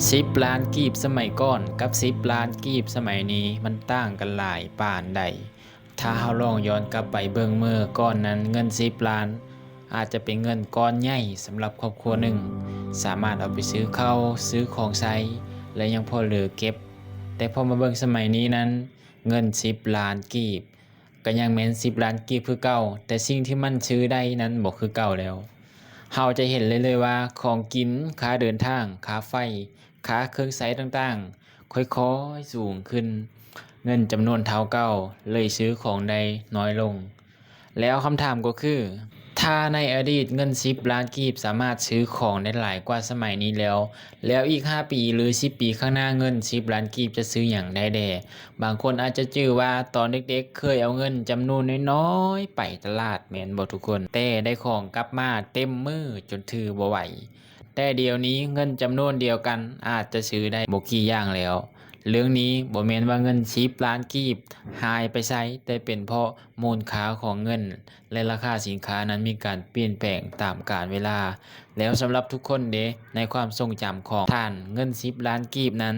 ສິບລ້ານກີບສະໄໝກ່ອນກັບສິບລ້ານກີບສະໄໝນີ້ ມັນຕ່າງກັນຫຼາຍປານໃດ? ຖ້າເຮົາລອງຍ້ອນກັບໄປເບິ່ງເມື່ອກ່ອນນັ້ນ ເງິນສິບລ້ານອາດຈະເປັນເງິນກ້ອນໃຫຍ່ສຳລັບຄອບຄົວໜຶ່ງ ສາມາດເອົາໄປຊື້ເຂົ້າ, ຊື້ຂອງໃຊ້ ແລະ ຍັງພໍເຫຼືອເກັບ. ແຕ່ພໍມາເບິ່ງສະໄໝນີ້ນັ້ນ ເງິນສິບລ້ານກີບ ກໍຍັງແມ່ນສິບລ້ານກີບຄືເກົ່າ, ແຕ່ສິ່ງທີ່ມັນຊື້ໄດ້ນັ້ນບໍ່ຄືເກົ່າແລ້ວ. ເຮົາຈະເຫັນໄດ້ເລີຍວ່າ ຂອງກິນ, ຄ່າເດີນທາງ, ຄ່າໄຟ, ຄ່າເຄື່ອງໃຊ້ຕ່າງໆ ຄ່ອຍໆສູງຂຶ້ນ. ເງິນຈຳນວນເທົ່າເກົ່າ ເລີຍຊື້ຂອງໄດ້ນ້ອຍລົງ. ແລ້ວຄຳຖາມກໍຄື ຖ້າໃນອະດີດເງິນສິບລ້ານກີບສາມາດຊື້ຂອງໄດ້ຫຼາຍກວ່າສະໄໝນີ້ແລ້ວ, ແລ້ວອີກຫ້າປີ ຫຼື ສິບປີຂ້າງໜ້າ ເງິນສິບລ້ານກີບຈະຊື້ຫຍັງໄດ້ແດ່? ບາງຄົນອາດຈະຈື່ວ່າ ຕອນເດັກໆ ເຄີຍເອົາເງິນຈຳນວນນ້ອຍໆໄປຕະຫຼາດແມ່ນບໍ່ທຸກຄົນ? ແຕ່ໄດ້ຂອງກັບມາເຕັມມື້ຈົນຖືບໍ່ໄຫວ. ແຕ່ດຽວນີ້ເງິນຈຳນວນດຽວກັນອາດຈະຊື້ໄດ້ບໍ່ກີ່ຢ່າງແລ້ວ. ເລື່ອງນີ້ບໍ່ແມ່ນວ່າເງິນສິບລ້ານກີບຫາຍໄປໃສ, ແຕ່ເປັນເພາະມູນຄ່າຂອງເງິນ ແລະ ລາຄາສິນຄ້ານັ້ນມີການປ່ຽນແປງຕາມການເວລາ. ແລ້ວສຳລັບທຸກຄົນເດ, ໃນຄວາມຊົງຈຳຂອງທ່ານ ເງິນສິບລ້ານກີບນັ້ນ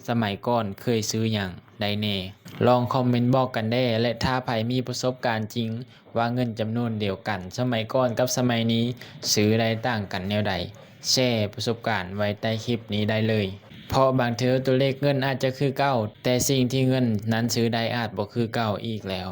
ສະໄໝກ່ອນເຄີຍຊື້ຫຍັງໄດ້ແດ່? ລອງຄອມເມັນບອກກັນແດ່ ແລະ ຖ້າໃຜມີປະສົບການຈິງວ່າເງິນຈຳນວນດຽວກັນສະໄໝກ່ອນກັບສະໄໝນີ້ ຊື້ໄດ້ຕ່າງກັນແນວໃດ, ແຊປະສົບການໄວ້ໃຕ້ຄລິບນີ້ໄດ້ເລີຍ. ເພາະບາງເທື່ອຕົວເລກເງິນອາດຈະຄືເກົ່າ, ແຕ່ສິ່ງທີ່ເງິນນັ້ນຊື້ໄດ້ອາດບໍ່ຄືເກົ່າອີກແລ້ວ.